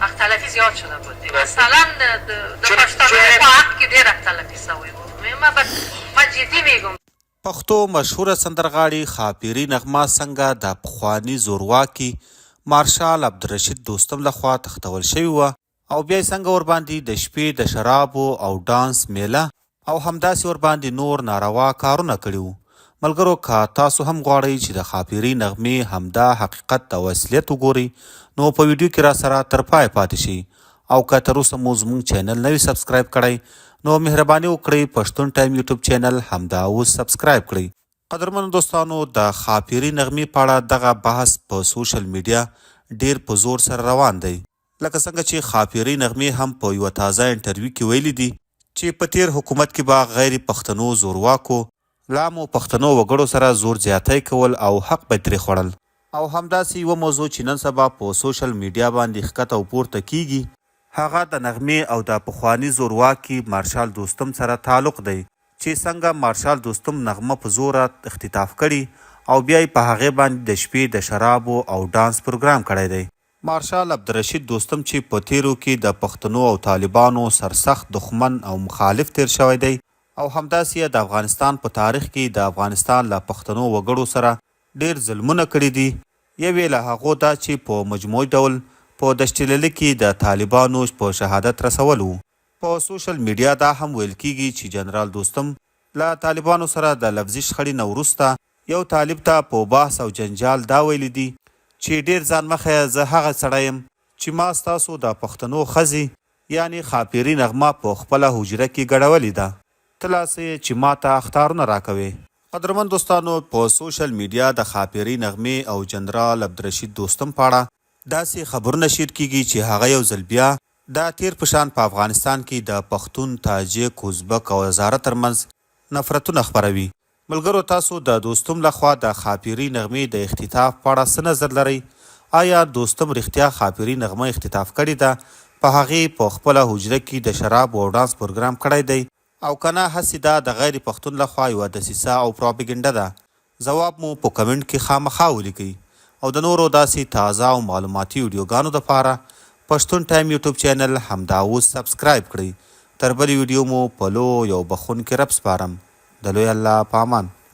حق تلفي زیات شده بود. مثلا د پښتنو په حق کې ډېر حق تلفي شوی و. ما ما جدي میګم. پښتو مشهوره سندرغاړې ښاپېرۍ نغمه څنګه د پخواني زورواکي مارشال عبدالرشید دوستم لخوا تښتول شوې وه او بیا یې څنګه ورباندې د شپې د شرابو او ډانس میله او همداسې ورباندې نور ناروا کارونه کړي وو. ملګرو که تاسو هم غواړئ چې د ښاپېرۍ نغمې همدا حقیقت او اصلیت وګورئ نو په ویډیو کې راسره تر پایه پاتې شئ او که تر اوسه مو زموږ چینل نه وي سبسکرایب کړی نو مهرباني وکړئ پښتون ټایم یوټیوب چینل همدا اوس سبسکرایب کړئ. قدرمنو دوستانو د ښاپېرۍ نغمې په اړه دغه بحث په سوشل میډیا ډیر په زور سره روان دی. لکه څنګه چې ښاپېرۍ نغمې هم په یوه تازه انټرویو کې ویلي دي چې په تېر حکومت کې به غیر پښتنو زورواکو له عامو پښتنو وګړو سره زور زیاتی کول او حق به یې ترې خوړل. او همداسې یوه موضوع چې نن سبا په سوشل میډیا باندې ښکته او پورته کیږي هغه د نغمې او د پخواني زورواکي مارشال دوستم سره تعلق دی چې څنګه مارشال دوستم نغمه په زوره اختطاف کړې او بیا یې په هغې باندې د شپې د شرابو او ډانس پروګرام کړی دی. مارشال عبدالرشید دوستم چې په تېرو کې د پښتنو او طالبانو سرسخت دښمن او مخالف تېر شوی دی او همداسې یې د افغانستان په تاریخ کې د افغانستان له پښتنو وګړو سره ډېر ظلمونه کړي دي، یو یې له هغو دا چې په مجموعي ډول په دشتللي کې د طالبانو په شهادت رسول وو. په سوشل میډیا دا هم ویل کېږي چې جنرال دوستم له طالبانو سره د لفظي شخړې نه وروسته یو طالب ته په بحث او جنجال دا ویلي دي چې ډېر ځان مه ښیه زه هغه سړی یم چې ما ستاسو د پښتنو ښځې یعنې ښاپېرۍ نغمه په خپله حجره کې ګډولې ده ته لا څه یې چې ماته اخطارونه راکوې. قدرمن دوستانو په سوشل میډیا د ښاپېرۍ نغمې او جنرال عبدالرشید دوستم په اړه داسې خبرونه شیر کیږي چې هغه یو ځل بیا د تېر په شان په افغانستان کې د پښتون، تاجک، ازبک او هزاره ترمنځ نفرتونه خپروي. ملګرو تاسو د دوستم لخوا د ښاپیرۍ نغمې د اختطاف په اړه څه نظر لرئ؟ آیا دوستم رښتیا ښاپیرۍ نغمه اختطاف کړې ده، په هغې په خپله حجره کې د شرابو او ډانس پروګرام کړی دی او که نه هسې دا د غیر پښتون لخوا یوه دسیسه او پراپیګنډه ده؟ ځواب مو په کمنټ کې خامخا ولیکئ او د نورو داسې تازه او معلوماتي ویډیوګانو دپاره پښتون ټایم یوټیوب چینل همدا اوس سبسکرایب کړئ. تر بلې ویډیو مو په لوی او بخښونکي رب سپارم. د لوی الله په امان.